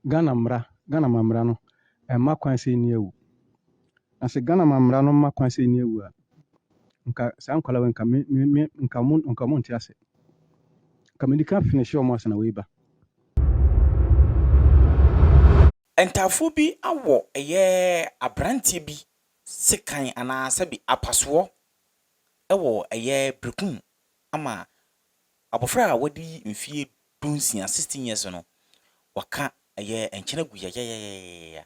Ghana mmara, Ghana mammara no ɛmma kwan sɛ ɛnni awu. Na sɛ Ghana mammara no ma kwan sɛ ɛnni awu a, nka saa nkwadaa wei nka me me me nka ɔmo nka ɔmo nte ase. Nka medi kan finish ɔmo ansa na wei ba. Ntaafoɔ bi awɔ ɛyɛ abranteɛ bi sekan anaa sɛbi apasoɔ ɛwɔ ɛyɛ Berekum ama abɔfra a wadi mfie dunsia, 16 years, no waka ɛyɛ nkyene agu yayayayaya.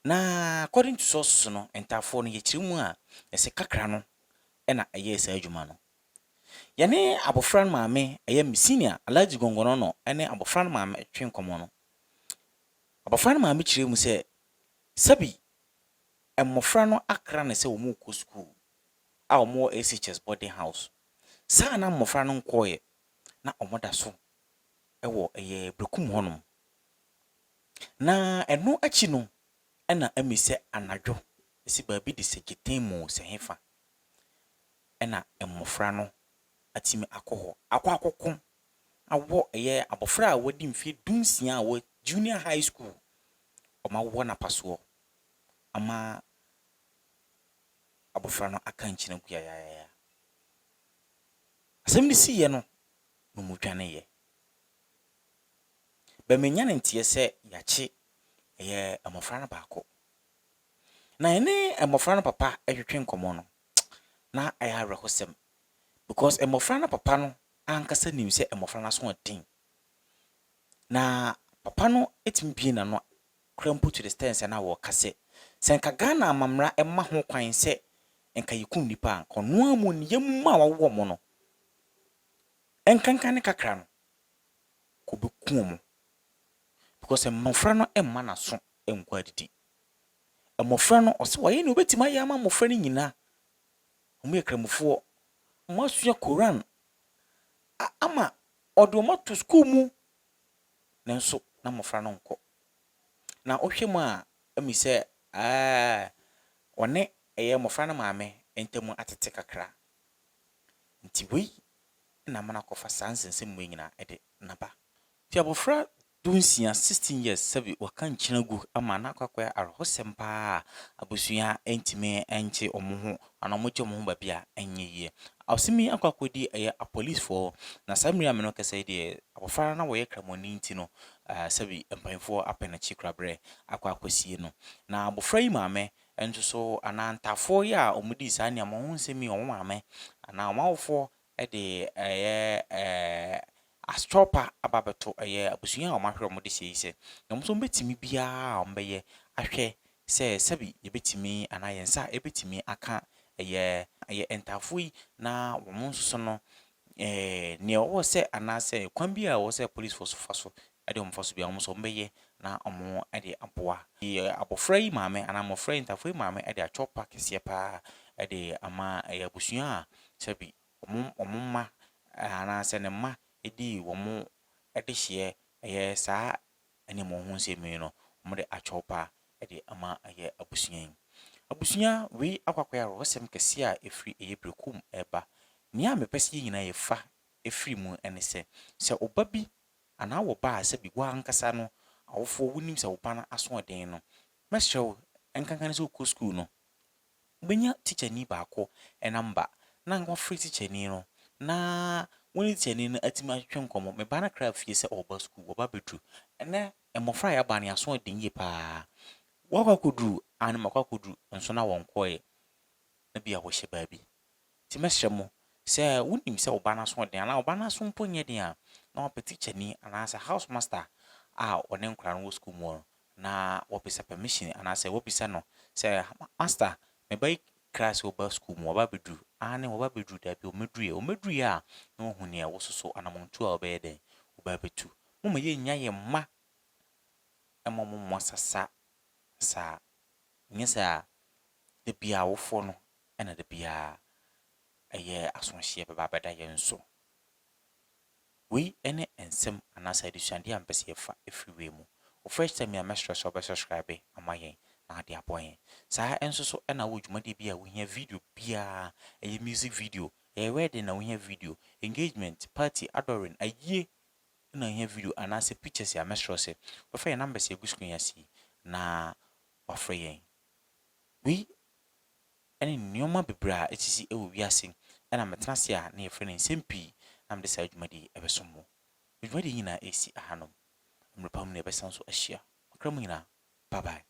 Na according to sources no, ntaafoɔ no yɛkyerɛ mu a ɛsɛ kakra no ɛna ɛyɛɛ saa adwuma no. Yɛne abɔfra no maame, ɛyɛ me senior Alhaji Gongonono, ɛne abɔfra no maame twe nkɔmmɔ no, abɔfra no maame kyerɛ mu sɛ sɛbi mmɔfra no akra ne sɛ wɔn rekɔ school a wɔwɔ SHS boarding house. Saa na mmɔfra no nkɔɔɛ na wɔn da so ɛwɔ ɛyɛ Berekum hɔnom. Na ɛno akyi no ɛna ɛmi sɛ anadwo ɛsi baabi de sɛ gyeten mu sɛ hefa ɛna mmɔfra no atumi akɔ hɔ akɔ akɔko awɔ ɛyɛ abɔfra a wadi mfeɛ 16 a wɔ junior high school. Wɔn awɔ n'apasoɔ ama abɔfra no aka nkyene gu yayayaya. Asɛm no siiɛ no na wɔn dwaneeɛ. Bɛmenya ne nteɛ sɛ yɛakye ɛyɛ mmɔfra no baako. Na ɛne mmɔfra no papa ɛtwetwe nkɔmmɔ no na ɛyɛ awerɛhosɛm because mmɔfra no papa no ankasa nim sɛ mmɔfra no aso ɔden. Na papa no etumi bie n'ano kora mpo to the extent sɛ na wɔka sɛ sɛ nka Ghana amammerɛ ɛma ho kwan sɛ nka yɛkum nipa a, nka ɔno ara mu ne yam mu a wawo wɔn no nkankan ne kakra no kò bɛku wɔn because mmɔfra no mma n'aso nkɔ adidi. Mmɔfra no, ɔsɛ wɔayɛ nea obɛtumi ayɛ ama mmɔfra no nyinaa. Wɔn yɛ kramofoɔ, wɔn asua Koran ama ɔde wɔn ato sukuu mu, nanso na mmɔfra no nkɔ. Na wohwɛ mu a, ɛmi sɛ ɔne ɛyɛ mmɔfra no maame ntam atete kakra. Nti wei na ama no akɔfa saa nsɛnsɛm wei nyinaa ɛde naba. Nti abɔfra 16, 16 years, sɛbi waka nkyene gu ama no akɔ akɔyɛ awerɛhosɛm paa a abusua ntumi nkye wɔn ho anaa wɔgye wɔn ho baabi a ɛnyɛ yie. Asɛm yi akɔ akɔdi ɛyɛ apolisifoɔ. Na saa mmere a me no kasa yi deɛ, abɔfra no na wɔyɛ kramoni nti no, sɛbi mpanyinfoɔ apɛ n'akyi koraberɛ akɔ akɔsie no. Na abɔfra yi maame nso so anaa ntaafoɔ yi a wɔdii saa nneɛma ho nsɛm yi, wɔn maame anaa wɔn awofoɔ de ɛyɛ asɔpa aba abɛto ɛyɛ abusua a wɔahwɛ wɔn de hyɛ yi sɛ na wɔn nso wɔbɛtumi biara a wɔbɛyɛ ahwɛ sɛ sɛbi yɛbɛtumi anaa yɛn nsa ɛbɛtumi aka ɛyɛ ntaafoɔ yi na wɔn nso so no nea ɔwɔ sɛ anaasɛ kwan bi a ɛwɔ sɛ polisifoɔ so fa so ɛde wɔn fa so bi a, wɔn nso wɔbɛyɛ na wɔn de aboa. Yɛ abɔfra yi maame anaa mmɔfra yi, ntaafoɔ yi maame de atwɔpa kɛseɛ paa de ama ɛyɛ abusua a sɛbi wɔn mma anaasɛ ne mma di wɔn de hyeɛ ɛyɛ saa nneɛma ho nsɛm yi no, wɔde atwɔpa de ama ɛyɛ abusua yi. Abusua wei akɔ akɔyɛ awerɛhosɛm kɛseɛ a ɛfiri ɛyɛ Berekum ɛreba. Nea mepɛ sɛ yɛn nyinaa yɛfa ɛfiri mu ne sɛ, sɛ ɔba bi anaa wɔ ba a sɛbi wankasa no awofoɔ wonim sɛ wo ba no asoɔden no, mɛsrɛ wo, nkanka ne sɛ wokɔ school no, wobɛnya tikyani baako number na wafrɛ tikyani no na wo ne tikyani no atumi atwetwe nkɔmmɔ. Me ba no kra fie sɛ ɔreba school, wɔba abɛduru. Ɛnɛ mmɔfra a yɛaba no, yɛasoɔden yie paa. Wakɔ akɔduru ane makɔ akɔduru nso na wɔnkɔɛ na bi a wɔhyɛ baabi. Nti mɛsrɛ mo sɛ wonim sɛ wo ba no asoɔden anaa wo ba no aso mpo nyɛ den a, na wapɛ tikyani anaasɛ house master a ɔne nkwadaa no wɔ school mu hɔ no na wɔbisa permission anaasɛ wɔbisa no sɛ, "Master, me ba yi kra sɛ ɔba school mu, wɔba abɛduru ane wɔba abɛduru?" Daabi, ɔmmɛduru yɛ. Ɔmmɛduru yɛ a, na wahu nea wososo anammɔntuo a wɔbɛyɛ dɛn wɔbɛ abɛtu. Moma yɛnnya yɛn mma ɛma mo mmoa sasa saa. Nyɛ saa, da biara awofoɔ no ɛna da biara ɛyɛ asoɔhyeɛ bɛba abɛda yɛn so. Wei ne nsɛm anaasɛ adesuadeɛ a mpɛ sɛ yɛfa ɛfiri wei mu. Wo first time a, mɛsrɛ sɛ wobɛ subscribe ama yɛn na ade aboa yɛn. Saa nso so ɛna wɔ dwumadie bi a wohia video biara, ɛyɛ music video, ɛyɛ wedding na wohia video, engagement, party, adoring, ayie. na ohia video anaasɛ pictures a, mɛsrɛ sɛ wɔfa yɛn numbers a ɛgu screen ase yi na wafrɛ yɛn. Wei ne nneɛma bebree a ɛsisi wɔ wiase ɛna metena ase a na yɛfrɛ no Nsɛm Pii, na mede saa dwumadi ɛbɛsom mo. Dwumadi nyinaa ɛsi ahanom. Mmerɛ pa mu na yɛbɛsan so ahyia. Ɔkra mu nyinaa, bye bye.